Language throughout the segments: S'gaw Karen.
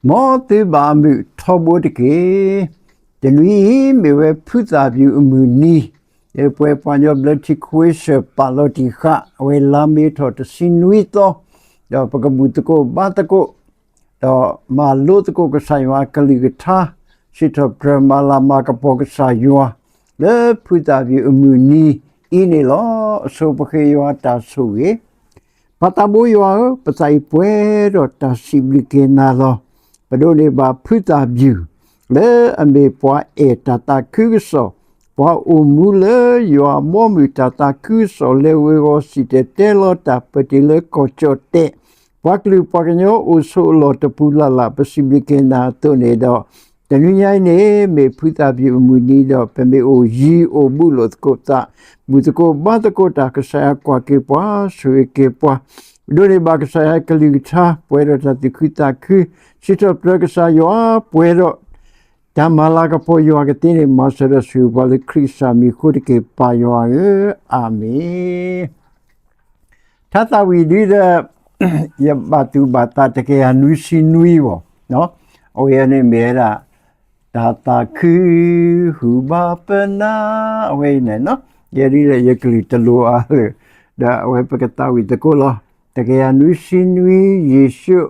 မ်သုဘၣ်အမုာ်ထီဘိတက့ၢ်. တနွံအံၤမ့ၢ်ဝဲဖုသၣ်ပျူၤအမုၢ်နံၤ, လၢပှၤကညီဘျၢထံခဝ့ၡၢၣ်ပာ်လီၤတံၢ်ဃာ် အဝဲလါမ့ၤထီၣ်တဆံနွံသီ, ဒီးပကဘူၣ်သကိးဘါသကိး ဒီးမၤလိသကိးကစၢ်ယွၤအကလုၢ်ကထါ, စံးထီၣ်ပတြၢၤမၤလၤမၤကပီၤကစၢ်ယွၤ လၢဖုသၣ်ပျူၤအမုၢ်နံၤအံၤန့ၣ်လီၤ. အဆိပဃ့ယွၤအတၢ်ဆိၣ်ဂ့ၤ. ပၢ်သးဘိယွၤဧၢ, ပသးအံၤပှဲၤဒီးတၢ်စံးဘျုးက့ၤနၤလီၤ. ပဒိးန့ၢ်ဘၣ်ဖုသၣ်ပျူၤ လၢအမ့ၢ်ပှၤအဲၣ်တၢ်သးခုကစီၣ်, ပှၤအိၣ်မူလၢယွၤအဘီအမုၢ်တၢ်သးခုကစီၣ် လဲၤဝ့ၤဝီၤစံၣ်တဲၤတဲလီၤတၢ်ပၢၢ်တုၤလၢကီၢ်ကၠီၣ်တဲာ်, ပှၤကလုာ်ပှၤကညီအိၣ်ဆိးအလီၢ်တပူၤလၢ်လၢ် ပစံးဘျုးက့ၤနၤအသိးန့ၣ်ဒီး, တနွံညါအံၤန့ၣ် မ့ၢ်ဖုသၣ်ပျူၤအမုၢ်နံၤဒီး ပမ့ၢ်အိၣ်ယံၤအိၣ်ဘူးလိာ်သကိးသး, ဘူၣ်သကိးဘါသကိးတၢ် ကစၢ်ယွၤကွၢ်က့ၤပှၤ ဆိၣ်ဂ့ၤက့ၤပှၤ, ဒိးန့ၢ်ဘၣ်ကစၢ်ယွၤကလုၢ်ကထါ ပှဲၤဒီးတၢ်သူၣ်ခုသးခု, စံးထီၣ်ပတြၢၤကစၢ်ယွၤ ပှဲၤဒီး တၢ်မၤလၤကပီၤယွၤကသ့န့ၣ် မၤစၢၤဒီးဆိၣ်ဂ့ၤပှၤလၢခရံာ်ကစၢ်မံၤအဃိတက့ၢ် ပၢ်ယွၤဧၢ, အၤမ့ၣ်. ထါသးဝံၣ်ဒ်ဒီး ယဘၣ်သူၣ်ဘၣ်သးတကယၤနွံဆံနွံဘၣ်, အဝဲန့ၣ်မ့ၢ်ဝဲဒၣ် တၢ်သးခု ဟူဘၣ်ပနၢ် အဝဲအံၤန့ၣ်, ယဲဒ်လဲၣ် ယကလုၢ်တလိၤအါလၢာ်, ဒီးအဝဲပကသးဝံၣ်သကိးလီၤ. တကယၤနွံဆံနွံ ယ့ၣ်ၡူး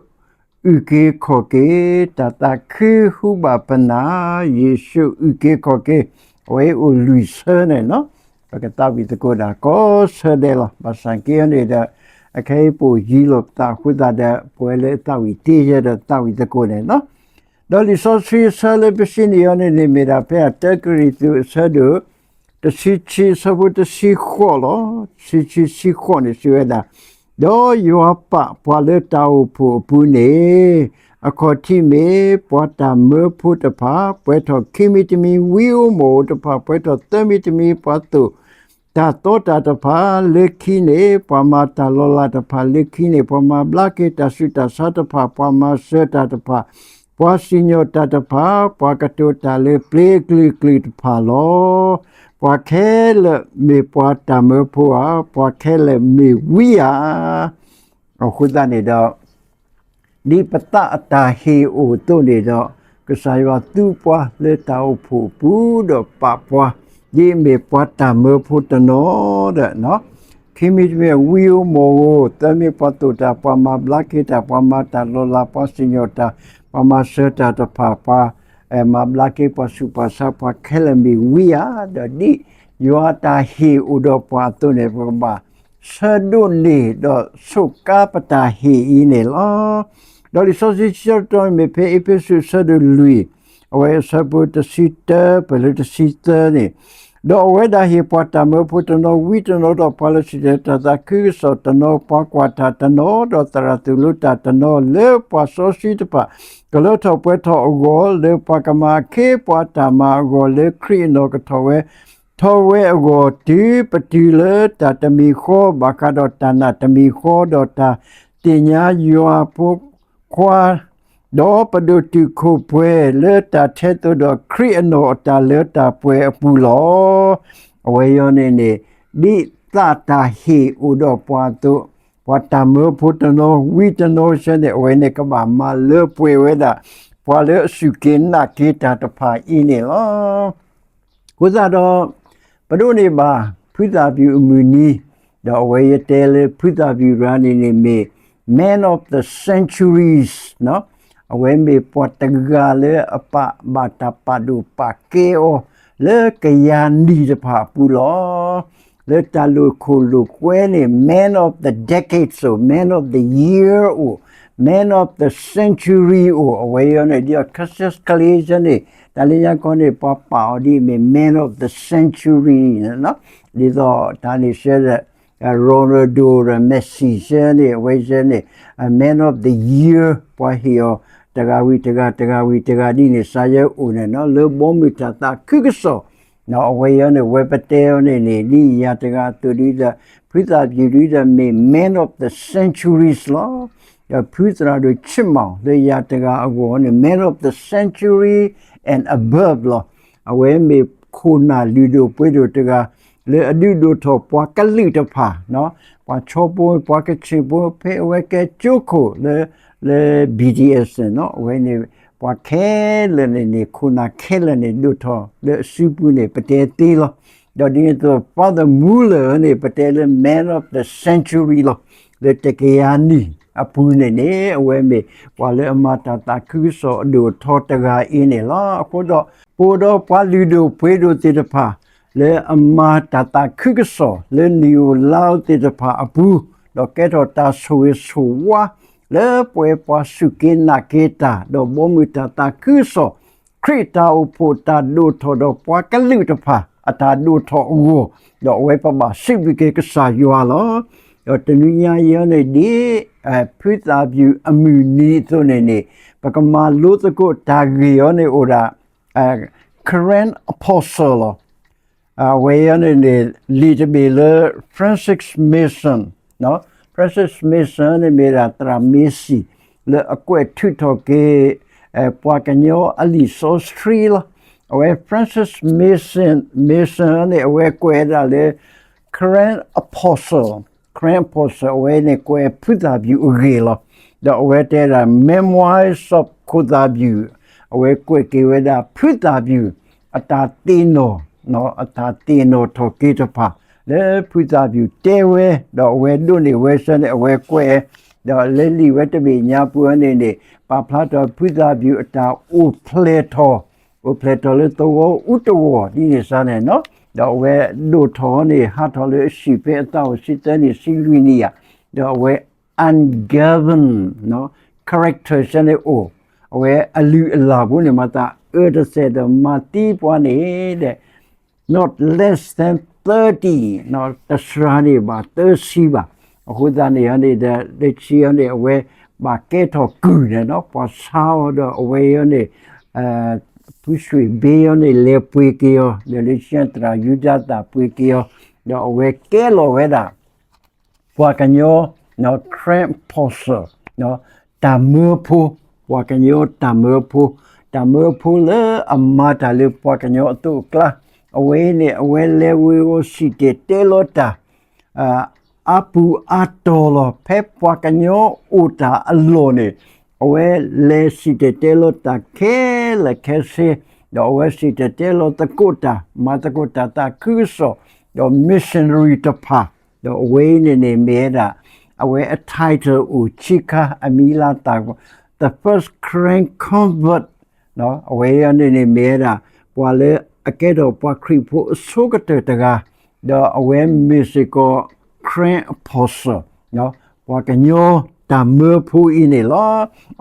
အုၣ်က့ၤခီၣ်က့ၤ, တၢ်သးခုဟူဘၣ်ပနၢ်, ယ့ၣ်ၡူးအုၣ်က့ၤခီၣ်က့ၤ, အဝဲအိၣ်လွံၢ်ဆၢန့ၣ်, ပကသးဝံၣ်သကိးဒၣ်ကိးဆၢဒဲးလီၤ. ဘၣ်ဆၣ်က့အီၤန့ၣ်ဒီး အခဲအံၤပအိၣ်ယံၤလိာ်ပသးအဃိသတးဒီး ပဝဲလၢသးဝံၣ်တ့ၢ်ယဲဒီးသးဝံၣ်သကိးန့ၣ်လီၤ. ဒီးလံာ်စီဆှံအဆၢလၢပစံးန့ၢ်အီၤန့ၣ်န့ၣ် မ့ၢ်ဒၣ်ဖဲအတၢကရံၣ်သူးအဆၢဒိၣ် တဆံခံအဆၢဖိတဆံဃိးလီၤ. တဆံခံဆံဃိးန့ၣ်စံးဝဲဒၣ်, ဒီးယွၤပာ်ပှၤလၢတၢ်အိၣ်ဖှိၣ်အပူၤန့ၣ်, အခီၣ်ထံးမ့ၢ်ပှၤတၢ်မၢဖိတဖၣ် ပှဲၤထီၣ်ခံမံၤတမံၤ, ဝံဧိၤမီၣ်ဧိၤတဖၣ် ပှဲၤထီၣ်သၢမံၤတမံၤ, ပှၤသိၣ်တၢ်သီတၢ်တဖၣ်, လၢခံန့ၣ် ပှၤမၤတၢ်လီၤလးတဖၣ်, လၢခံန့ၣ် ပှၤမၤဘျါက့ၤတၢ်ဆူးတၢ်ဆါတဖၣ်, ပှၤမၤစၢၤတၢ်တဖၣ်, ပှၤစံၣ်ညီၣ်တၢ်တဖၣ်, ပှၤကတိၤတၢ်လၢပျ့ၤအကလုာ်ကလုာ်တဖၣ်လီၤ. ပှၤခဲလၢာ်မ့ၢ်ပှၤတၢ်မၢဖိဧါ, ပှၤခဲလၢာ်မ့ၢ်ဝံဧါ. အဃိသတးန့ၣ်ဒီး ဒ်ပသးအတၢ်ဟ့ၣ်အိၣ်အသိးန့ၣ်ဒီး ကစၢ်ယွၤသူပှၤလၢတၢ်အိၣ်ဖှိၣ်အပူၤဒီးပာ်ပှၤ ဒ်အမ့ၢ်ပှၤတၢ်မၢဖိတနီၤဒီး ခံမံၤတမံၤ ဝံဧိၤမီၣ်ဧိၤ, သၢမံၤပှၤသိၣ်တၢ်, ပှၤမၤဘျါက့ၤတၢ်, ပှၤမၤတၢ်လီၤလး, ပှၤစံၣ်ညီၣ်တၢ်, ပှၤမၤစၢၤတၢ်တဖၣ်, ပှၤမၤဘျါက့ၤပှၤဆူးပှၤဆါ, ပှၤခဲလၢာ်မ့ၢ်ဝံဧါ. ဒီးဒ်ယွၤအတၢ်ဟ့ၣ်အိၣ်ဒီးပှၤအသိးန့ၣ် ပကဘၣ် ဆၢဒိးန့ၢ်ဒီးဆိးကါပတၢ်ဟ့ၣ်အံၤန့ၣ်လီၤ. ဒီးလံာ်စီဆှံတဆၢတတီၤန့ၣ်မ့ၢ်ဖဲအ့းဖ့းစူးအဆၢဒိၣ်လွံၢ်, အဝဲအဆၢဖိတဆံတၢ ပၢၢ်လၢတဆံသၢန့ၣ်, ဒီးအဝဲဒၣ်ဟ့ၣ်ပှၤတၢ်မၢဖိတနီၤ, ဝံတနီၤဒီးပှၤလၢဆံၣ်တဲၤတၢ်သးခုကစီၣ်တနီၤ, ပှၤကွၢ်တၢ်တနီၤ, ဒီးသရၣ်သူၣ်လိတၢ်တနီၤ, လၢပှၤစီဆှံတဖၣ် ကလၢထီၣ်ပှဲၤထီၣ်အဂီၢ်, လၢပှၤကမၤအခ့အပှၤတၢ်မၤအဂီၢ်, လၢခရံာ်အနီၢ်ကထီၣ်ဝဲ ထီၣ်ဝဲအဂီၢ် တုၤပတုၤလၢတၢ်တမံၤဃီ, ဘၣ်ဃးဒီးတၢ်နာ်တမံၤဃီ, ဒီးတၢ်သ့ၣ်ညါယွၤဖိခွါ, ဒီးပဒိၣ်တုာ်ခိၣ်ပှဲၤလၢတၢ်ထဲသိးဒီးခရံာ်အနီၢ်အတၢ်လၢတၢ်ပှဲၤအပူၤလီၤ. အဝဲအံၤန့ၣ်န့ၣ် ဒ်သးတၢ်ဟ့ၣ်အိၣ်ဒီးပှၤအသိး, ပှၤတၢ်မၢဖိတနီၤ ဝံတနီၤဆၢန့ၣ် အဝဲန့ၣ်ကဘၣ်မၤလၢပှဲၤဝဲဒၣ် ပှၤလၢအစူၢ်က့ၤနာ်က့ၤတၢ်တဖၣ်အံၤန့ၣ်လီၤ. အဃိသတးဒီး ပဒိးန့ၢ်ဘၣ် ဖုသၣ်ပျူၤအမုၢ်နံၤ, ဒီးအဝဲယတဲလၢဖုသၣ်ပျူၤရၤန့ၣ်န့ၣ်မ့ၢ် Man of the Centuries, အဝဲမ့ၢ်ပှၤတဂၤလၢအပာ်ဘၣ်တၢ်ပာ်ဒိၣ်ပာ်ကဲအီၤ လၢကယၤနံၣ်တဖၣ်အပူၤလီၤ. လၢတၢ်လိာ်ခိၣ်လိာ်ကွဲန့ၣ် Man of the Decades အိၣ်, Man of the Year အိၣ်, Man of the Century အိၣ်, အဝဲအံၤန့ၣ် ဒ်အီၤ Cassius Clay ဆၢန့ၣ် တၢ်လၢညါခီန့ၣ် ပှၤပာ်အီၤဒ်အမ့ၢ် Man of the Century န့ၣ်, ဒ်သိးတၢ်န့ၣ်ဆၢဒီး Ronaldo ဒီး Messi ဆၢန့ၣ် အဝဲဆၢန့ၣ် Man of the Year ပှၤဟ့ၣ်အီၤ တဂၤဝံၤတဂၤ တဂၤဝံၤတဂၤဒ်န့ၣ် စးယဲအိၣ်န့ၣ် လၢဘီမုၢ်တၢ်သးခုကစီၣ် အဝဲအံၤန့ၣ် ဝဲပတဲအီၤန့ၣ်န့ၣ် ဒ်ယၤတဂၤအသိးဒ်ဒီး ဖုသၣ်ပျူၤဒ်ဒီးမ့ၢ် Man of the Centuries လီၤ. ဒီးဖုသရၣ်ဒိၣ်ဆ့ၣ်မီၣ်လၢယၤတဂၤအဂီၢ်န့ၣ် Man of the Century and above လီၤ. အဝဲမ့ၢ်ခိၣ်နၢ်လုၢ်ဒိၣ်ပှ့ၤဒိၣ်တဂၤ လၢအဒုးဒိၣ်ထီၣ်ပှၤကလုာ်တဖၣ်, ပှၤဆီဖိ ပှၤကဆ့ၣ်ဖိ ဖဲအဝဲကဲကၠိခိၣ်လၢ လၢ B D S န့ၣ်နီၤ အဝဲန့ၣ် ပှၤခဲလၢာ်န့ၣ်န့ၣ် ခိၣ်နၢ်ခဲလၢာ်န့ၣ် ဒိၣ်ထီၣ်လၢအစုပူၤန့ၣ် ပတဲသ့လီၤ. ဒီးဒ်န့ၣ်အသိး Father Muller န့ၣ် ပတဲလၢ Man of the Century လီၤ. လၢတကယၤနံၣ်အပူၤန့ၣ်န့ၣ် အဝဲမ့ၢ်ပှၤလၢအမၤတၢ်သးခုကစီၣ်အဒိၣ်အထီတဂၤအံၤန့ၣ်လီၤ. အဃိဒီး ပအိၣ်ဒီးပှၤလုၢ်ဒိၣ်ပှ့ၤဒိၣ်သ့ၣ်တဖၣ် လၢအမၤတၢ်သးခုကစီၣ်လၢနံၣ်ဧိၤလါဧိၤသ့ၣ်တဖၣ်အပူၤ, ဒီးကဲထီၣ်တၢ်ဆိၣ်ဂ့ၤဆိၣ်ဝါ လၢပဝဲပှၤစူၢ်က့ၤနာ်က့ၤတၢ် ဒီးဘီမုၢ်တၢ်သးခုကစီၣ်, ခရံာ်တၢ်အိၣ်ဖှိၣ်တၢ်ဒိၣ်ထီၣ်ဒီးပှၤကလုာ်တဖၣ်အတၢ်ဒိၣ်ထီၣ်အဂီၢ်, ဒီးအဝဲပဘၣ်စံးဘျုးက့ၤကစၢ်ယွၤလီၤ. ဒီးတနွံညါအံၤန့ၣ်ဒ် ဖုသၣ်ပျူၤအမုၢ်နံၤအသိးန့ၣ်န့ၣ် ပကမၤလိသကိးတၢ်ဂ့ၢ်အံၤန့ၣ်အိၣ်ဒၣ် Karen Apostle လီၤ. အဝဲအံၤန့ၣ်န့ၣ် လံာ်တဘ့ၣ်လၢ Francis Mason, Francis Mason န့ၣ်မ့ၢ်ဒၣ်သရၣ် Mason လၢအကွဲးထုးထီၣ်က့ၤ ပှၤကညီအလံာ်စီဆှံလီၤ. အဝဲ Francis Mason, Mason န့ၣ် အဝဲကွဲးဝဲဒၣ်လၢ Karen Apostle, Karen Apostle အဝဲန့ၣ်ကွဲးဖုသၣ်ပျူၤအဂ့ၢ်လီၤ. ဒီးအဝဲတဲဒၣ် Memoirs of ခိၣ်သၣ်ပျူၤ, အဝဲကွဲးက့ၤဝဲဒၣ်ဖုသၣ်ပျူၤ အတၢ်သ့ၣ်နီၣ်, အတၢ်သ့ၣ်နီၣ်ထီၣ်က့ၤတဖၣ် လၢဖုသၣ်ပျူၤတဲဝဲ, ဒီးအဝဲဒိးန့ၢ်ဝဲဆၢန့ၣ် အဝဲကွဲး, ဒီးလၢလံာ်ဝဲတဘ့ၣ်ညါပူၤန့ၣ်န့ၣ် ပာ်ဖျါထီၣ်ဖုသၣ်ပျူၤအတၢ်အိၣ်ဖျဲၣ်ထီၣ်, အိၣ်ဖျဲၣ်ထီၣ်လၢသဝီအူတဝီၤဒ်န့ၣ်စ့ၢ်န့ၣ်နီၤ, ဒီးအဝဲဒိၣ်ထီၣ်န့ၣ် ဟးထီၣ်လၢအဆံးဖဲအသးအိၣ်ဆံသၢနံၣ်ဆံလွံၢ်နံၣ်ယၤ, ဒီးအဝဲ ungoverned character ဆၢန့ၣ်အိၣ်, အဝဲအလုၢ်အလၢ်ပူၤန့ၣ် မၤသးအၢတစဲးဒီးမၤသံပှၤန့ၣ်ဒီး not less than thirty, တစှၤန့ၣ်ဘၣ်သၢဆံဘၣ်. အဃိသတးန့ၣ်န့ၣ်ဒီး လၢခံန့ၣ် အဝဲဘၣ်ကဲထီၣ်ကုၢ်န့ၣ်နီၤ, ပှၤဆါအီၤဒီးအဝဲအံၤန့ၣ် ဖုစူၣ်ဘ့အံၤန့ၣ် လဲၤပှ့ၤက့ၤအီၤ, ဒီးလၢခံသရၣ်ယူဒၤသၣ်ပှ့ၤက့ၤအီၤ, ဒီးအဝဲကဲလီၤဝဲဒၣ် ပှၤကညီ Karen Apostle, တၢ်မၢဖိ, ပှၤကညီတၢ်မၢဖိ, တၢ်မၢဖိလၢအမၤတၢ်လၢပှၤကညီအသိးအကျါ, အဝဲအံၤန့ၣ် အဝဲလဲၤဝ့ၤဝီၤစံၣ်တဲၤတဲလီၤတၢ် အါပူၤအါတီၤလီၤ. ဖဲပှၤကညီအိၣ်တၢ်အလီၢ်န့ၣ် အဝဲလဲၤစံၣ်တဲၤတဲလီၤတၢ်ခဲလၢာ်ခဲဆ့, ဒီးအဝဲစံၣ်တဲၤတဲလီၤသကိးတၢ်, မၤသကိးတၢ်သးခုကစီၣ်, ဒီး missionary တဖၣ်, ဒီးအဝဲအံၤန့ၣ်န့ၣ်မ့ၢ်ဝဲဒၣ် အဝဲအ title အိၣ်ခံခါ အမံၤလၢတၢ် The First Karen Convert, အဝဲအံၤန့ၣ်န့ၣ်မ့ၢ်ဝဲဒၣ် ပှၤလၢအကဲထီၣ်ပှၤခရံာ်ဖိအဆိကတၢၢ်တဂၤ, ဒီးအဝဲမ့ၢ်စ့ၢ်ကီး Karen Apostle, ပှၤကညီတၢ်မၢဖိအံၤန့ၣ်လီၤ.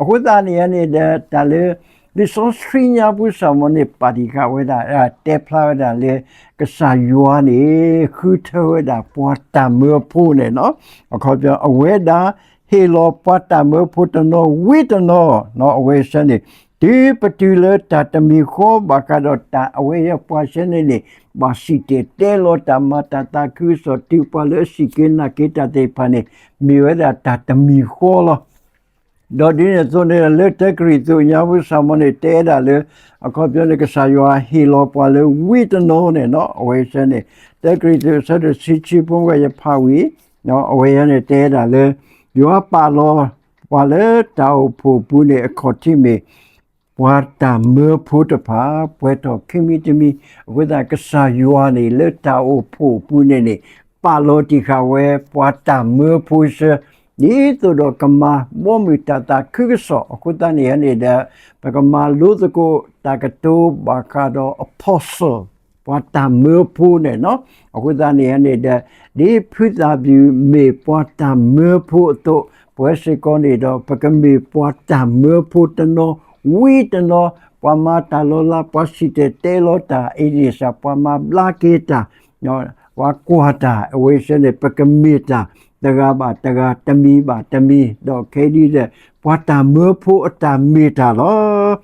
အဃိသတးန့ၣ်န့ၣ်ဒီး တၢ်လၢ လံာ်စီဆှံညါပူၤ စီၤမိၤန့ၣ် ပာ်တံၢ်ဃာ်ဝဲဒၣ် တဲဖျါဝဲဒၣ်လၢ ကစၢ်ယွၤန့ၣ် ဃုထၢဝဲဒၣ်ပှၤတၢ်မၢဖိန့ၣ်နီၤ, အခီပညီ အဝဲဒၣ် ဟ့ၣ်လီၤပှၤတၢ်မၢဖိတနီၤဝံၤတနီၤ, အဝဲဆၢန့ၣ် တုၤပတုၤလၢတၢ်တမံၤဃီဘၣ်ဃးဒီးတၢ် အဝဲယပှၤဆၢန့ၣ်န့ၣ် ဘၣ်စံၣ်တဲၤတဲလီၤတၢ် မၤတၢ်သးခုကစီၣ် တုၤပှၤလၢအစူၢ်က့ၤနာ်က့ၤတၢ်သ့ၣ်တဖၣ်န့ၣ် မ့ၢ်ဝဲဒၣ်တၢ်တမံၤဃီလီၤ. ဒီးဒ်န့ၣ်အသိးန့ၣ် လၢတၢကရံၣ်သူးညါပူၤ စီၤမိၤန့ၣ် တဲဒၣ်လၢ အခီပညီန့ၣ် ကစၢ်ယွၤဟ့ၣ်လီၤပှၤလၢဝံၤတနီၤန့ၣ်နီၤ, အဝဲဆၢန့ၣ် တၢကရံၣ်သူး အဆၢဒိၣ်တဆံခံ ဖိဝဲ ယဖးဝံၤ, အဝဲန့ၣ်တဲဒၣ်လၢ ယွၤပာ်လီၤပှၤလၢတၢ်အိၣ်ဖှိၣ်အပူၤန့ၣ် အခီၣ်ထံးမ့ၢ် ပှၤတၢ်မၢဖိတဖၣ် ပှဲၤထီၣ်ခံမံၤတမံၤ, အဃိသတး ကစၢ်ယွၤန့ၣ် လၢတၢ်အိၣ်ဖှိၣ်အပူၤန့ၣ်န့ၣ် ပာ်လီၤတံၢ်ဃာ်ဝဲ ပှၤတၢ်မၢဖိဆၢ ဒ်သိးဒီးကမၤဘီမုၢ်တၢ်သးခုကစီၣ်, အဃိသတးန့ၣ်န့ၣ်ဒီး ပကမၤလိသကိးတၢ်ကတိၤဘၣ်ဃးဒီး apostle ပှၤတၢ်မၢဖိန့ၣ်နီၤ, အဃိသတးန့ၣ်န့ၣ်ဒီး ဒ်ဖုသၣ်ပျုၤမ့ၢ်ပှၤတၢ်မၢဖိအသိး, ပဝဲစ့ၢ်ကီးန့ၣ်ဒီး ပကမ့ၢ်ပှၤတၢ်မၢဖိတနီၤဝံၤတနီၤ, ပှၤမၤတၢ်လီၤလး ပှၤစံၣ်တဲၤတဲလီၤတၢ် အ့ဒ့ၣ်စၢ် ပှၤမၤဘျါက့ၤတၢ် ပှၤကွၢ်တၢ် အဝဲဆၢန့ၣ် ပကမ့ၢ်တၢ်တဂၤဘၣ်တဂၤ တမံၤဘၣ်တမံၤ, ဒီးခဲအံၤဒီး ပှၤတၢ်မၢဖိအတၢ်မ့ၢ်တၢ်လီၤ.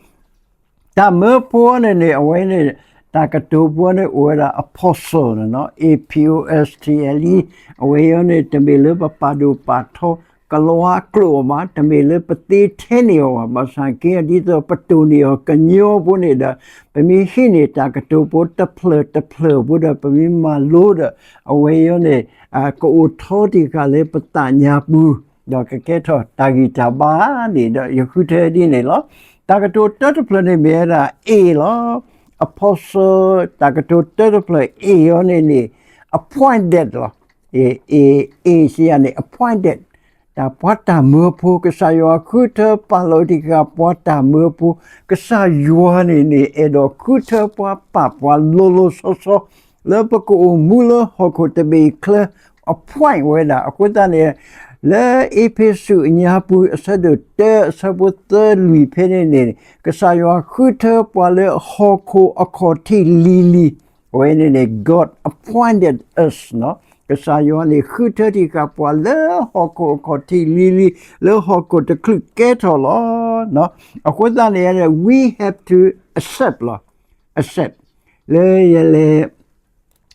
တၢ်မၢဖိန့ၣ်န့ၣ် အဝဲန့ၣ် တၢ်ကတိၤဖိန့ၣ်အိၣ်ဝဲဒၣ် apostle န့ၣ်နီၤ, A P O S T L E, အဝဲအံၤန့ၣ် တမ့ၢ်လၢပပာ်ဒိၣ်ပာ်ထီ ကလီၤအကျိာ်အီၤဘၣ်, တမ့ၢ်လၢပသ့ထဲန့ၢ်အီၤဘၣ်, ဘၣ်ဆၣ်က့ ဒ်သိးပတိၢ်န့ၢ်အီၤကညီဖိန့ၣ်ဒီး ပမ့ၢ်ဟံးန့ၢ်တၢ်ကတိၤဖိတဖျၢၣ်တဖျၢၣ်ဖိဒီး ပမ့ၢ်မၤလိဒီး အဝဲအံၤန့ၣ် ကအိၣ်ထီတံၢ်ဃာ်လၢပသးညါပူၤ ဒီးကကဲထီၣ်တၢ်ဂံၢ်တၢ်ဘါန့ၣ်ဒီး ယဃုထၢဒ်န့ၣ်လီၤ. တၢ်ကတိၤတၢတဖျၢၣ်န့ၣ်မ့ၢ်ဝဲဒၣ် A လီၤ. Apostle တၢ်ကတိၤတၢတဖျၢၣ် A အီၤန့ၣ်န့ၣ် appointed လီၤ. A, A, A စံးယၤန့ၣ် appointed တၢ်ပှၤတၢ်မၢဖိ ကစၢ်ယွၤဃုထၢပာ်လီၤတံၢ်ဃာ်ပှၤတၢ်မၢဖိ ကစၢ်ယွၤန့ၣ်န့ၣ် အဲၣ်ဒိးဃုထၢပှၤပာ်ပှၤလီၤလီၤဆီဆီ လၢပကအိၣ်မူလၢဟီၣ်ခိၣ်တဘ့ၣ်အချၢ appoint ဝဲဒၣ်. အဃိသတးန့ၣ် လၢအ့းဖ့းစူးအညါပူၤ အဆၢဒိၣ်တၢ အဆၢဖိသၢလွံၢ်ဖဲန့ၣ်န့ၣ် ကစၢ်ယွၤဃုထၢပှၤလၢဟီၣ်ခိၣ်အခီၣ်ထံးလံၤလံၤ အဝဲန့ၣ်န့ၣ် God appointed us ကစၢ်ယွၤန့ၣ် ဃုထၢတံၢ်ဃာ်ပှၤလၢဟီၣ်ခိၣ်အခီၣ်ထံးလံၤလံၤ လၢဟီၣ်ခိၣ်တချုးကဲထီၣ်လီၤ. အဃိသတးန့ၣ် we have to accept လီၤ. accept လၢယလဲၤ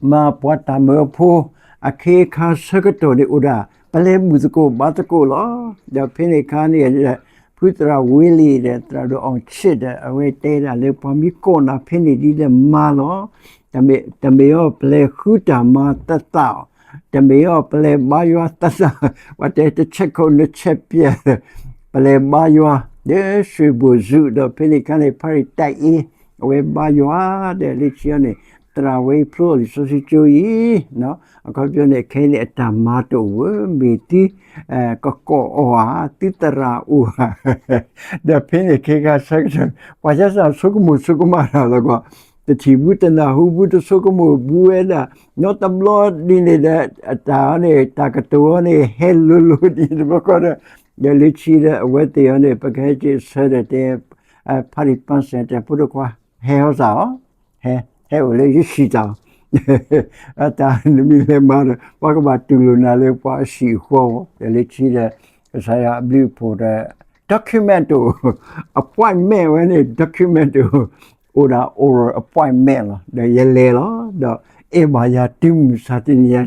မၤပှၤတၢ်မၢဖိ အခ့အခါဆၢကတီၢ်န့ၣ်အိၣ်ဒၣ် ပလဲၤဘူၣ်သကိးဘါသကိးလီၤ. ဒီးဖဲန့ၣ်အခါန့ၣ် ဖုသရၣ်ဝ့လံဒီး သရၣ်ဒိၣ်အီၣ်ဆ့ၣ်ဒီး အဝဲတဲဒၣ်လၢပှၤမ့ၢ်ကိးနၤဖဲန့ၣ်ဒ်လဲၣ်မၤလီၤ. တမ့ၢ်အီၤပလဲၤဃုတၢ်မၤသသးအီၤ, တမ့ၢ်အီၤပလဲၤဘါယွၤသသး, ပှၤတဲတဆဲးခိၣ်နဆဲးပျဲး ပလဲၤဘါယွၤ ဒီးရွှ့ၣ်ဘိၣ်စူး ဒီးဖဲန့ၣ်အခါန့ၣ် ဖါရံးတၢ်အ့ အဝဲဘါယွၤ ဒီးလၢခံအီၤန့ၣ် သရၣ်ဝဲဖျိအီၤလံာ်စီဆှံကၠိအံၤ အခီပညီန့ၣ် ခဲအံၤန့ၣ် အတၢ်မၤတအိၣ်ဧၢ, မ့ၢ်သု ကကိးအီၤဧါ, သုသရၣ်အိၣ်ဧါ, ဒီးဖဲန့ၣ်ခဲခါဆၢကတီၢ် ပှၤဆၢစၢ်ဆိကမိၣ်ဆိကမးတၢ်လီၤကီး, တထံၣ်ဘူးတနၢ်ဟူဘူး တဆိကမိၣ်ဘူးဝဲဒၣ်, နီတဘျီဒ်န့ၣ်ဒီး တၢ်န့ၣ် တၢ်ကတိၤအီၤန့ၣ် ဟဲလိၤလိၤဒ်တဘျီဃီဒီး ဒီးလၢခံဒီး အဝဲသ့ၣ်အီၤန့ၣ် ပကဟဲက့ၤဆၢဒီးတဲ ဖါတံၢ်ပၢ်စၢၤတဲ ဖိဒိၣ်ခွါ ဟဲဟီစၢ်အီၤ, ဟဲ ဟဲအိၣ်လၢယဟံၣ်တၢ်အီၤ, အတၢ်နမံၤလဲၤမၤဒီး ပှၤကဘၣ်တူၢ်လိာ်နၤလၢပှၤအဟံၣ်အဃီအီၤ, ဒီးလၢခံဒီး ကစၢ်ယွၤအဘျုးအဖှိၣ်ဒီး document တအိၣ်, appointment ဝဲန့ၣ် document တအိၣ်, အိၣ်ဒၣ် oral appointment လီၤ, ဒီးယလဲၤလီၤ, ဒီးအဲၣ်ဘၣ်ယၤတုၤမုၢ်မဆါတနံၤညါ,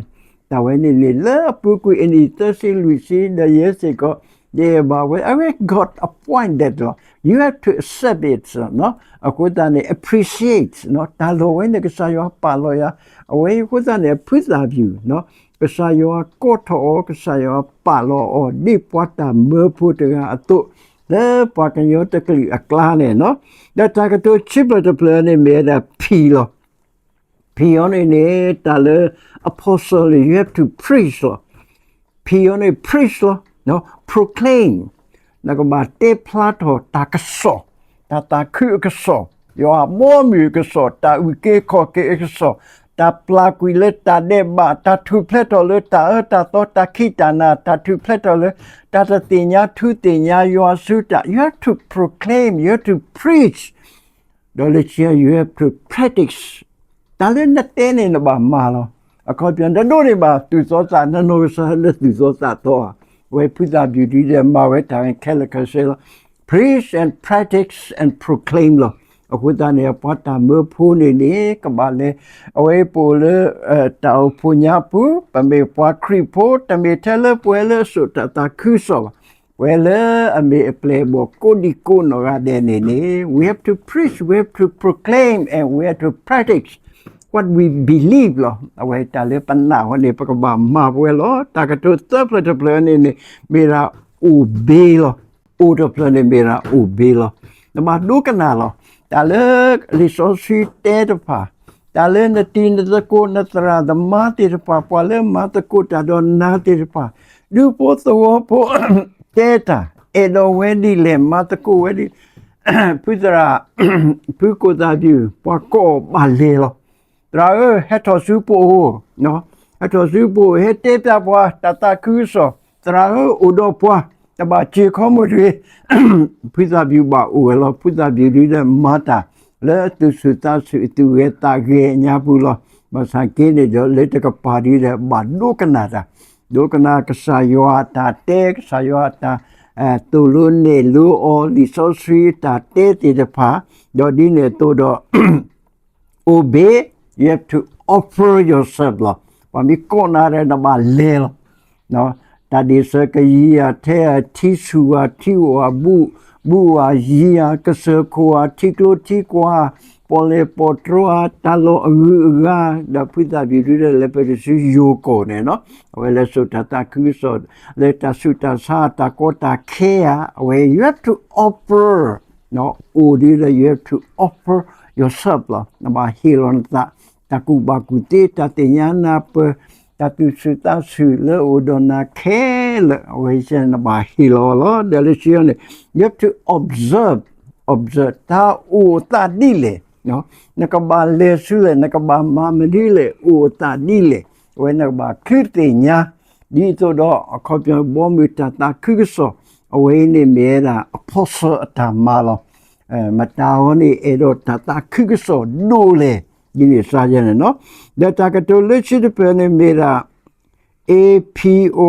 တၢ်ဝဲန့ၣ်န့ၣ် လၢအပူၤကွံာ်အနံၣ်သၢဆံလွံၢ်ဆံ ဒီးယဲစ့ၢ်ကီး ယအဲၣ်ဘၣ်ဝဲ အဝဲ God appointed လီၤ. You have to accept it အဃိသတးန့ၣ် appreciate တၢ်လီၢ်ဝဲန့ၣ် ကစၢ်ယွၤပာ်လီၤယၤ, အဝဲအဃိသတးန့ၣ် အဖုသၣ်ပျူၢ် ကစၢ်ယွၤကိးထီၣ်အီၤ ကစၢ်ယွၤပာ်လီၤအီၤ ဒ်ပှၤတၢ်မၢဖိတဂၤအသိး လၢပှၤကညီတကလုာ်အကျါန့ၣ်, ဒီးတၢ်ကတိၤခံဖျၢၣ်တဖျၢၣ်န့ၣ်မ့ၢ်ဝဲဒၣ် P လီၤ. P အီၤန့ၣ်န့ၣ် တၢ်လၢ apostle န့ၣ် you have to preach လီၤ. P အီၤန့ၣ် preach လီၤ, proclaim နကဘၣ်တဲဖျါထီၣ်တၢ်ကစီၣ်, တၢ်သးခုအကစီၣ်, ယွၤအဘီအမုၢ်အကစီၣ်, တၢ်အုၣ်က့ၤခီၣ်က့ၤအကစီၣ်, တၢ်ပျၢ်ကွံာ်လၢတၢ်ဒဲးဘး, တၢ်ထူၣ်ဖျဲးထီၣ်လၢတၢ်အၢတၢ်သီ, တၢ်ခံးတၢ်နၤ, တၢ်ထူၣ်ဖျဲးထီၣ်လၢ တၢ်တသ့ၣ်ညါထူသ့ၣ်ညါယွၤဆူတၢ်, you have to proclaim, you have to preach ဒီးလၢခံ you have to practice တၢ်လၢနတဲန့ၣ်နဘၣ်မၤလီၤ. အခီပညီ နဒိးန့ၢ်ဘၣ်သူၣ်သီသး နနီၢ်ကစၢ်လၢသူၣ်သီသးသီဧါ, ဝဲဖုသၣ်ပျူၢ်ဒ်ဒီး မၤဝဲတၢ်ခဲလၢာ်ခဲဆ့လီၤ. Preach and practice and proclaim လီၤ. အဃိသတးန့ၣ် ပှၤတၢ်မၢဖိန့ၣ်န့ၣ် ကဘၣ်လဲၤ အဝဲပအိၣ်လၢ တၢ်အိၣ်ဖှိၣ်ညါပူၤ ပမ့ၢ်ပှၤခရံာ်ဖိ တမ့ၢ်ထဲလၢပှဲၤလၢအစိာ်တၢ်သးခုကစီၣ်ဘၣ် ပှဲၤလၢအမ့ၢ်အပျဲၢ်အဘီၣ်ကိးဒံကိးနီၢ်ဂၤဒဲးန့ၣ်န့ၣ် we have to preach, we have to proclaim and we have to practice what we believe လီၤ. အဝဲတၢ်လၢပနာ်ဝဲန့ၣ် ပကဘၣ်မၤပဝဲလီၤ. တၢ်ကတိၤသၢဖျၢၣ်တဖျၢၣ်န့ၣ်န့ၣ် မ့ၢ်ဒၣ် obey လီၤ. အိၣ်တဖျၢၣ်န့ၣ်မ့ၢ်ဒၣ် obey လီၤ. နဘၣ်ဒိကနၣ်လီၤ. တၢ်လၢလံာ်စီဆှံတဲတဖၣ်, တၢ်လၢနတံၤနသကိးနသရၣ်သမါသ့ၣ်တဖၣ် ပှၤလၢမၤသကိးတၢ်ဒီးနၤသ့ၣ်တဖၣ်, ဒူဖိသဝီဖိ တဲတၢ် အဲၣ်ဒိးဝဲဒ်လဲၣ် မၤသကိးဝဲဒ် ဖုသရၣ် ဖုကိၣ်သၣ်ပျူၢ် ပှၤကိးအီၤဘၣ်လဲၤလီၤ. သရၣ်ဧၢ, ဟဲထီၣ်ဆူပအိၣ်, ဟဲထီၣ်ဆူပအိၣ် ဟဲတဲပျၢ်ပှၤတၢ်သးခုကစီၣ်, သရၣ်ဧၢ, အိၣ်ဒီးပှၤ တဘၣ်စ့ၤခီမိၣ်တဂ့ၤ. ဖုသၣ်ပျူၢ်ဘၣ်အိၣ်ဝဲလီၤ. ဖုသၣ်ပျူၢ်ဒ်ဒီးမၤတၢ် လၢအသူၣ်ဆူၣ်သးဆူၣ် အသူၣ်ဂဲၤသးဂဲၤအညါပူၤလီၤ. ဘၣ်ဆၣ်က့န့ၣ်ဒီး လၢတကပၤဒ်ဒီး ဘၣ်ဒိကနၣ်တၢ်, ဒိကနၣ်ကစၢ်ယွၤအတၢ်တဲ, ကစၢ်ယွၤအတၢ် သိၣ်လိနဲၣ်လိအီၤ လံာ်စီဆှံအတၢ်တဲသ့ၣ်တဖၣ်, ဒီးဒ်န့ၣ်အသိးဒီး obey, you have to offer yourself လီၤ. ပှၤမ့ၢ်ကိးနၤဒီးနဘၣ်လဲၤလီၤ. တၢ်ဒ့ၣ်စၢၤကယံၤဧါ, ထဲဧါ, ထံဆူၣ်ဧါ, ထံအိၣ်ဧါ, ဘူၣ်, ဘူၣ်ဧါ, ယံၤဧါ, ကစၢၢ်ခိၣ်ဧါ, ထံကျိထံကွၢ်, ပီၣ်လဲၣ်ပီၣ်တြီဧါ တၢ်လီၢ်အဂုၤအဂၤ ဒီးဖုသၣ်ဘံၣ်ဒုဒီး လဲၤပတုၤဆူယိၤကီၢ်န့ၣ်နီၤ, အဝဲလဲၤစိာ်တၢ်သးခုကစီၣ် လၢတၢ်ဆူးတၢ်ဆါ တၢ်ကီတၢ်ခဲဧါ, အဝဲ you have to offer, အိၣ်ဒ်ဒီး you have to offer yourself လီၤ. နဘၣ်ဟ့ၣ်လီၤနသး, တၢ်ကူၣ်ဘၣ်ကူၣ်သ့, တၢ်သ့ၣ်ညါနၢ်ပၢၢ်, တၢ်သူၣ်ဆူၣ်သးဆူၣ်လၢအအိၣ်ဒီးနၤခဲလၢာ် အဝဲနဘၣ်ဟ့ၣ်လီၤလီၤ. ဒီးလၢခံန့ၣ် you have to observe, observe တၢ်အိၣ်အသးဒ်လဲၣ်, နကဘၣ်လဲၤဆူလဲၣ်, နကဘၣ်မၤမနုၤလဲၣ်, အိၣ်အသးဒ်လဲၣ်, အဝဲနကဘၣ်ချုးသ့ၣ်ညါ ဒ်သိးဒီးအခီပညီဘီမုၢ်တၢ်သးခုကစီၣ် အဝဲအံၤန့ၣ်မ့ၢ်ဝဲဒၣ် apostle အတၢ်မၤလီၤ. မတၤအီၤန့ၣ် အဲၣ်ဒိးတၢ်သးခုကစီၣ်ဒိၣ်လဲၣ် ဒ်န့ၣ်စါယဲန့ၣ်နီၤ. ဒီးတၢ်ကတိၤလၢခံတဖျၢၣ်န့ၣ်မ့ၢ်ဒၣ် A P O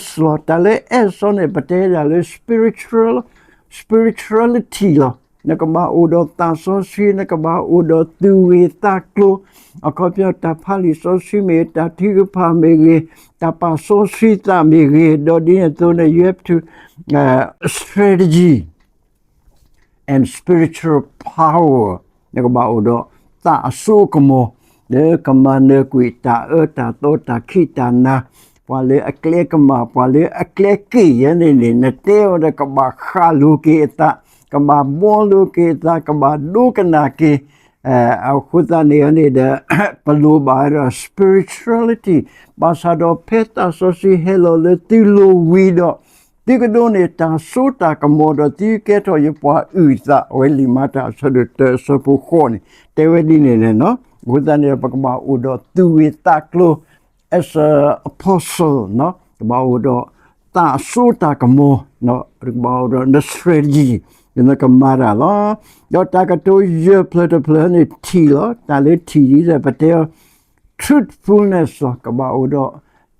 S လီၤ. တၢ်လၢ S အီၤန့ၣ် ပတဲဒၣ်လၢ spiritual, spirituality လီၤ. နကဘၣ်အိၣ်ဒီးသးစီဆှံ, နကဘၣ်အိၣ်ဒီးသူၣ်ဂ့ၤသးကျိၤ, အခီပညီတၢ်ဖးလံာ်စီဆှံမ့ၢ်ဂ့ၤ, တၢ်ထုကဖၣ်မ့ၢ်ဂ့ၤ, တၢ်ပာ်စီဆှံသးမ့ၢ်ဂ့ၤ, ဒီးဒ်န့ၣ်အသိးန့ၣ် you have to, strategy and spiritual power နကဘၣ်အိၣ်ဒီးသးအစိအကမီၤ လၢကမၤနၢၤကွံာ်တၢ်အၢတၢ်သီတၢ်ခံးတၢ်နၤ, ပှၤလၢအကျဲကမၣ် ပှၤလၢအကျဲက့ၢ်ယဲန့ၣ်န့ၣ် နတဲအီၤဒီးကဘၣ်ဃၣ်လိၤက့ၤအသး, ကဘၣ်ဘှီလိၤက့ၤအသး, ကဘၣ်ဒိကနၣ်က့ၤ အဃိသတးန့ၣ်န့ၣ်ဒီး ပလိၣ်ဘၣ်ဝဲဒၣ် spirituality ဘၣ်ဆၣ်ဒီးဖဲသးစီဆှံဟဲလီၤလၢသုလိၤဝံၤဒီး သုကဒိးန့ၢ်တၢ်စိတၢ်ကမီၤဒီးသုကဲထီၣ်ယပှၤအုၣ်သး အဝဲလံာ်မၤတၢ်အဆၢဒိၣ်တၢအဆၢဖိဃိးန့ၣ် တဲဝဲဒ်န့ၣ်န့ၣ်နီၤ. အဃိသတးန့ၣ်ဒီး ပကဘၣ်အိၣ်ဒီးသူၣ်ဂ့ၤသးကျိၤ as a apostle ကဘၣ်အိၣ်ဒီးသးအစိတၢ်ကမီၤ, ကဘၣ်အိၣ်ဒီးန strategy နကမၤတၢ်လီၤ. ဒီးတၢ်ကတိၤယဲၢ်ဖျၢၣ်တဖျၢၣ်န့ၣ်ထံၣ်လီၤ. တၢ်လၢထံၣ်ဒ်လဲၣ် ပတဲအီၤ truthfulness လီၤ. ကဘၣ်အိၣ်ဒီး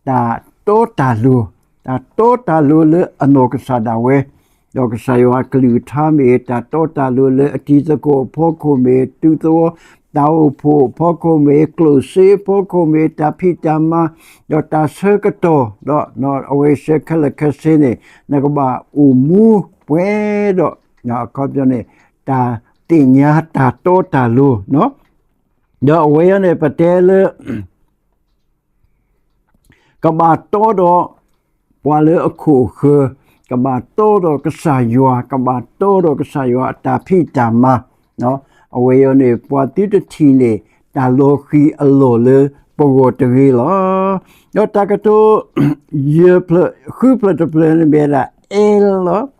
တၢ်တီတၢ်လိၤ, တၢ်တီတၢ်လိၤလၢအနီၢ်ကစၢ်ဒၣ်ဝဲ, ဒီးကစၢ်ယွၤအကလုၢ်ကထါမ့ၢ်ဂ့ၤ, တၢ်တီတၢ်လိၤလၢအတံၤသကိးအဖီခိၣ်မ့ၢ်ဂ့ၤ, တူၢ်သဝီတၢ်အိၣ်ဖှိၣ်အဖီခိၣ်မ့ၢ်ဂ့ၤ, ကျိၣ်စ့အဖီခိၣ်မ့ၢ်ဂ့ၤ, တၢ်ဖံးတၢ်မၤ, ဒီးတၢ်ဆၢကတီၢ်, ဒီးအဝဲဆၢခဲလၢာ်ခဲဆ့န့ၣ် နကဘၣ်အိၣ်မူပှဲၤဒီး အခီပညီန့ၣ် တၢ်သ့ၣ်ညါတၢ်တီတၢ်လိၤ, ဒီးအဝဲအံၤန့ၣ် ပတဲလၢ ကဘၣ်တီဒီးပှၤလၢအခိၣ်အဃၢၤ, ကဘၣ်တီဒီးကစၢ်ယွၤ, ကဘၣ်တီဒီးကစၢ်ယွၤအတၢ်ဖံးတၢ်မၤ, အဝဲအံၤန့ၣ် ပှၤသုတထံၣ်န့ၣ် တၢ်လီၤဃံၤအလီၢ်လၢပဂီၢ်တဂ့ၤလီၤ. ဒီးတၢ်ကတိၤ ယဲၢ်ဖျၢၣ် ဃုဖျၢၣ်တဖျၢၣ်န့ၣ်မ့ၢ်ဝဲဒၣ် L လီၤ.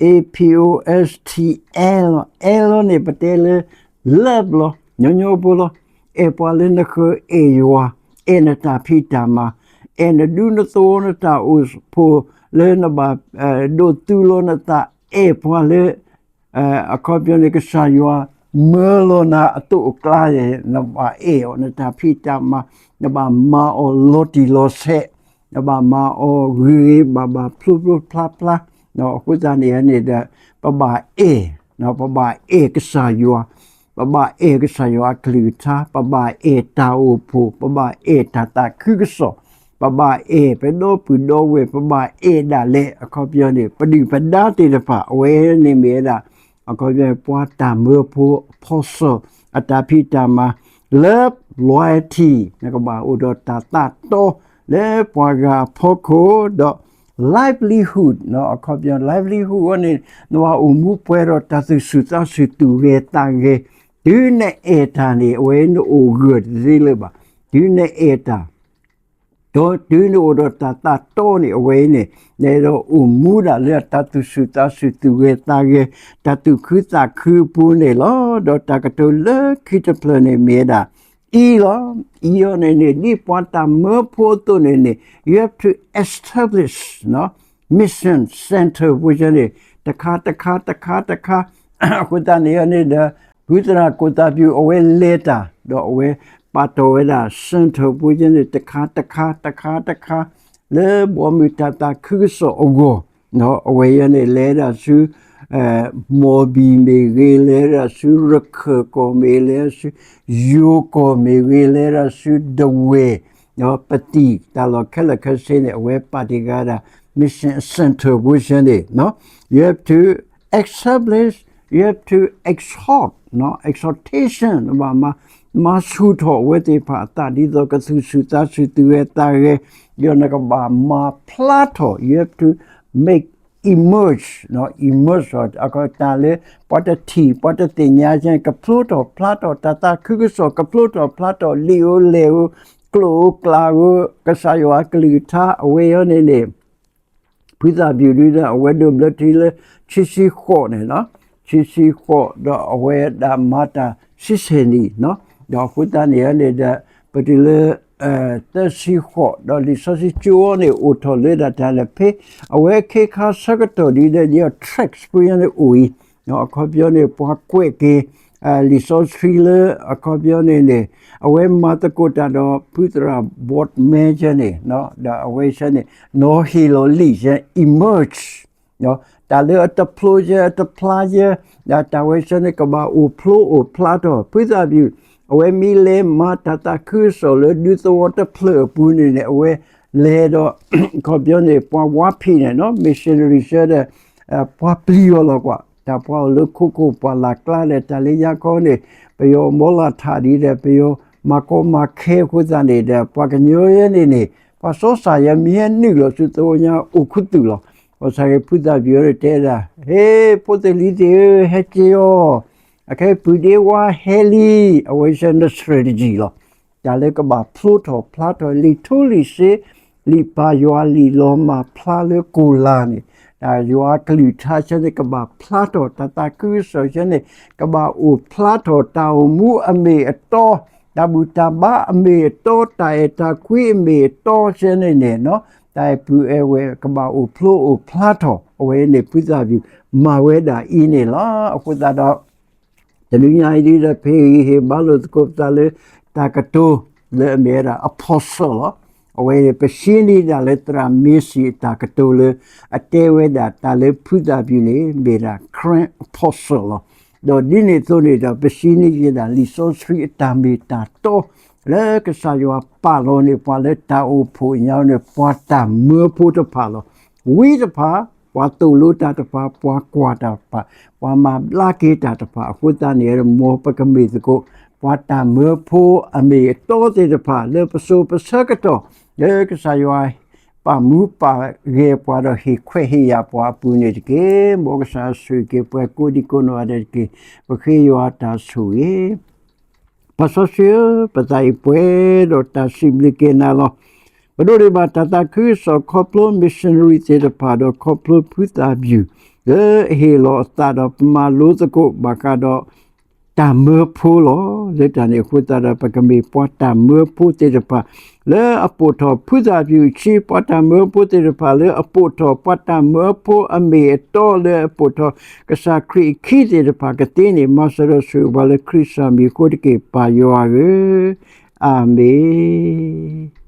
A P O S T L လီၤ. L လီၤန့ၣ် ပတဲလၢ love လီၤ. ညီညီဖိလီၤ. အဲၣ်ပှၤလၢနဃၢၤ, အဲၣ်ယွၤ, အဲၣ်နတၢ်ဖံးတၢ်မၤ, အဲၣ်နဒူနသဝီ နတၢ်အိၣ်ဖှိၣ်လၢနဘၣ် ဒိးသူလီၤနသး, အဲၣ်ပှၤလၢ အခီပညီန့ၣ် ကစၢ်ယွၤမၢလီၤနၤအသိးအကျါ, နဘၣ်အဲၣ်အီၤ နတၢ်ဖံးတၢ်မၤ, နဘၣ်မၤအီၤလီၤတံၢ်လီၤဆဲး, နဘၣ်မၤအီၤဂ့ၤဂ့ၤဘၣ်ဘၣ် ဖျိဖျိဖျါဖျါ, အဃိသတးန့ၣ်န့ၣ်ဒီး ပဘၣ်အဲၣ်, ပဘၣ်အဲၣ်ကစၢ်ယွၤ, ပဘၣ်အဲၣ်ကစၢ်ယွၤအကလုၢ်ကထါ, ပဘၣ်အဲၣ်တၢ်အိၣ်ဖှိၣ်, ပဘၣ်အဲၣ်တၢ်သးခုကစီၣ်, ပဘၣ်အဲၣ်ပဒီပုၢ်ဒီဝဲၢ်, ပဘၣ်အဲၣ်ဒၣ်လဲာ် အခီပညီန့ၣ် ပဒုၣ်ပဒါသ့ၣ်တဖၣ် အဝဲန့ၣ်မ့ၢ်ဝဲဒၣ် အခီပညီ ပှၤတၢ်မၢဖိ apostle အတၢ်ဖံးတၢ်မၤ love, loyalty နကဘၣ်အိၣ်ဒီးတၢ်သးတီလၢပှၤဂၤအဖီခိၣ်, ဒီး livelihood အခီပညီ livelihood အံၤန့ၣ် နဘၣ်အိၣ်မူပှဲၤဒီးတၢ်သူၣ်ဆူၣ်သးဆူၣ် သူၣ်ဂဲၤသးဂဲၤ, တုၤနအဲၣ်တၢ်န့ၣ် အဝဲနအိၣ်ဂၢၢ်တသ့လၢၤဘၣ်, တုၤနအဲၣ်တၢ် ဒီးတုၤနအိၣ်ဒီးတၢ်သးတီန့ၣ် အဝဲအံၤန့ၣ် နအဲၣ်ဒိးအိၣ်မူဒၣ်လၢတၢ်သူၣ်ဆူၣ်သးဆူၣ် သူၣ်ဂဲၤသးဂဲၤ တၢ်သူၣ်ခုသးခုအပူၤန့ၣ်လီၤ. ဒီးတၢ်ကတိၤလၢခံတဖျၢၣ်န့ၣ်မ့ၢ်ဝဲဒၣ် E လီၤ. E အံၤန့ၣ်န့ၣ် ဒ်ပှၤတၢ်မၢဖိအသိးန့ၣ်န့ၣ် you have to establish mission center ဖိန့ၣ် တခါတခါတခါတခါ အဃိသတးန့ၣ်န့ၣ်ဒီး ကုသရၣ်ကိၣ်သးပူၤ အဝဲလဲၤတၢ် ဒီးအဝဲပာ်တီၢ်ဝဲဒၣ် center ဖိန့ၣ် တခါတခါတခါတခါ လၢဘီမုၢ်တၢ်သးခုကစီၣ်အဂီၢ်, အဝဲအံၤန့ၣ် လဲၤဒၣ်ဆူ မီၢ်ဘံၣ်မ့ၢ်ဂ့ၤ, လဲၤဒၣ်ဆူရခၢၣ်ကီၢ်မ့ၢ်, လဲၤဆူယိၤကီၢ်မ့ၢ်ဂ့ၤ, လဲၤဒၣ်ဆူဒဝဲၢ်, ပသံၣ်တၢ်လီၢ်ခဲလၢာ်ခဲဆ့န့ၣ် အဝဲပာ်တ့ၢ်ဃာ်ဒၣ် mission center ဖိန့ၣ် you have to establish you have to exhort, exhortation, နဘၣ်မၤဆူၣ်ထီၣ်အဝဲသ့ၣ်တဖၣ်အသး ဒ်သိးကသူၣ်ဆူၣ်သးဆူၣ် သူၣ်ဂဲၤသးဂဲၤ, ဒီးနကဘၣ်မၤဖျါထီၣ်, you have to make emerge, emerge အခီ တၢ်လၢပှၤတထံၣ် ပှၤတသ့ၣ်ညါ ကဖျိထီၣ်ဖျါထီၣ် တၢ်သးခုကစီၣ် ကဖျိထီၣ်ဖျါထီၣ် လံာ်ဧိၤလဲၢ်ဧိၤ ကျိာ်ဧိၤကျးဧိၤ ကစၢ်ယွၤအကလုၢ်ကထါ အဝဲအံၤန့ၣ်န့ၣ် ဖုသၣ်ဘံၣ်ဒုဒီး အဝဲဒိးဘျၢထံလၢ ခံဆံဃိးန့ၣ်လီၤ. ခံဆံဃိး ဒီးအဝဲဒၣ်မၤတၢ်ဆံဆဲၣ်နံၣ်, ဒီးအဃိသတးန့ၣ်န့ၣ်ဒီး ပတုၤလၢ သၢဆံဃိး ဒီးလံာ်စီဆှံကၠိန့ၣ် အိၣ်ထီၣ်လၢဒၣ်တၢ်လဲၣ်ဖဲ အဝဲအခ့အခါဆၢကတီၢ်ဒ်ဒီး ဒီး tract ပူၤညါန့ၣ်အိၣ်အံၤ, အခီပညီန့ၣ် ပှၤကွဲးက့ၤ လံာ်စီဆှံလၢ အခီပညီန့ၣ်န့ၣ် အဝဲမၤသကိးတၢ်ဒီး ဖုသရၣ် Boardman ယဲန့ၣ်, ဒီးအဝဲဆဲန့ၣ် နီၤဟ့ၣ်လီၤလံာ်ယဲ emerge တၢ်လၢအတဖျိယဲ အတဖျါယဲ, ဒီးတၢ်ဝဲဆဲန့ၣ် ကဘၣ်အိၣ်ဖျိအိၣ်ဖျါထီၣ် ဖုသၣ်ဘံၣ် အဝဲမ့ၢ်လဲၤမၤတၢ်သးခုကစီၣ်လၢဒူသဝီတဖျၢၣ်အပူၤန့ၣ်န့ၣ် အဝဲလဲၤဒီး အခီပညီန့ၣ် ပှၤဝါဖံးန့ၣ် missionary ဆဲဒီး ပှၤပျံၤအီၤလီၤကွၢ်, တၢ်ပှၤအိၣ်လၢခိခိၣ်ပှၢ်လၢ်ကျါဒီး တၢ်လၢယါခီန့ၣ် ပယီၤမီလၢ်ထးဒ်ဒီး ပယီၤမၤကီမၤခဲအဃိသတးန့ၣ်ဒီး ပှၤကညီယဲန့ၣ်န့ၣ် ပှၤစီစၢ်ယဲမ့ၢ်ဟဲနုာ်လီၤဆူသဝီညါအိၣ်ခူသူၣ်လီၤ. ဘၣ်ဆၣ်ဂ့ၤ ဖုသၣ်ဘံၣ်အံၤန့ၣ်တဲဒၣ် ဟ့ ဖိသ့ၣ်လံၤသ့ၣ်ဧၢ ဟဲက့ၤအီၤ, အခဲအံၤပုၢ်ဒ့ဝါဟဲလံ, အဝဲဆဲန့ၣ် strategy လီၤ. တၢ်လၢကဘၣ်ဖျိထီၣ်ဖျါထီၣ် လံာ်ထူလံာ်စ့ လံာ်ပာ်ယွၤလံာ်လီၤမၢ်ဖျါလၢကိၢ်လၢ်န့ၣ် တၢ်ယွၤအကလုၢ်ကထါဆဲန့ၣ် ကဘၣ်ဖျါထီၣ် တၢ်သးခုကစီၣ်ဆဲန့ၣ် ကဘၣ်အိၣ်ဖျါထီၣ် တၢ်အိၣ်မူအမ့ၢ်အတီ တၢ်ဘူၣ်တၢ်ဘါအမ့ၢ်အတီ တၢ်အဲၣ်တၢ်ကွံအမ့ၢ်အတီဆဲန့ၣ်န့ၣ် တၢ်အဲၣ်ပုၢ်အဲၣ်ဝဲၢ်ကဘၣ်အိၣ်ဖျိအိၣ်ဖျါထီၣ် အဝဲန့ၣ် ဖုသၣ်ဘံၣ်မၤဝဲဒၣ်အံၤန့ၣ်လီၤ. အဃိသတးဒီး တနံၤညါအံၤဒ်ဒီး ဖဲအံၤဟ့ၣ်ဘါလိာ်သကိးပသးလၢ တၢ်ကတိၤလၢအမ့ၢ်ဝဲဒၣ် apostle လီၤ. အဝဲပဆှံနံၤဒၣ်လၢသရၣ်မ့ၤစံၣ်အတၢ်ကတိၤလၢ အတဲဝဲဒၣ်တၢ်လၢဖုသၣ်ဘံၣ်န့ၣ် မ့ၢ်ဒၣ် current apostle လီၤ. ဒီးဒ်န့ၣ်အသိးန့ၣ်ဒီး ပဆှံနံၤက့ၤဒၣ်လံာ်စီဆှံအတၢ်မ့ၢ်တၢ်တီ လၢကစၢ်ယွၤပာ်လီၤန့ၢ်ပှၤလၢတၢ်အိၣ်ဖှိၣ်ညါန့ၣ် ပှၤတၢ်မၢဖိတဖၣ်လီၤ. ဝံတဖၣ် ပှၤသိၣ်လိတၢ်တဖၣ် ပှၤကွၢ်တၢ်တဖၣ် ပှၤမၤဘျါက့ၤတၢ်တဖၣ် အဃိသတးန့ၣ် မ်ပကမ့ၢ်သကိး ပှၤတၢ်မၢဖိအမ့ၢ်အတီသ့ၣ်တဖၣ် လၢပစိၤပဆၢကတီၢ် လၢကစၢ်ယွၤ ပာ်မူပာ်ဂဲၤပှၤဒီးဟ့ၣ်ခွဲးဟ့ၣ်ယာ်ပှၤအပူၤန့ၣ်တက့ၢ်. မ်ကစၢ်ဆိၣ်ဂ့ၤက့ၤပှၤကိးဒံကိးနီၢ်ဂၤဒဲးတက့ၢ်. ပဃ့ယွၤတၢ်ဆိၣ်ဂ့ၤ ပၢ်စီဆှံဧၢ, ပသးအံၤပှဲၤဒီးတၢ်စံးဘျုးက့ၤနၤလီၤ. ပဒိးန့ၢ်ဘၣ်တၢ်သးခုကစီၣ်ခီဖျိ missionary သ့ၣ်တဖၣ်ဒီးခီဖျိဖုသၣ်ဘံၣ် လၢအဟ့ၣ်လီၤအသးဒီးပမၤလိသကိးဘၣ်ဃးဒီး တၢ်မၢဖိလီၤ. လၢတၢ်န့ၣ်အဃိသတးဒီး ပကမ့ၢ်ပှၤတၢ်မၢဖိသ့ၣ်တဖၣ် လၢအပိာ်ထီၣ်ဖုသၣ်ဘံၣ်အခံ ပှၤတၢ်မၢဖိသ့ၣ်တဖၣ် လၢအပိာ်ထီၣ်ပှၤတၢ်မၢဖိအမ့ၢ်အတီ လၢအပိာ်ထီၣ်ကစၢ်ခရံာ်အခံသ့ၣ်တဖၣ်ကသ့န့ၣ် မၤစၢၤဒီးဆိၣ်ဂ့ၤပှၤလၢခရံာ်စၢ်မံၤအဃိတက့ၢ် ပၢ်ယွၤဧၢ, အၤမ့ၣ်.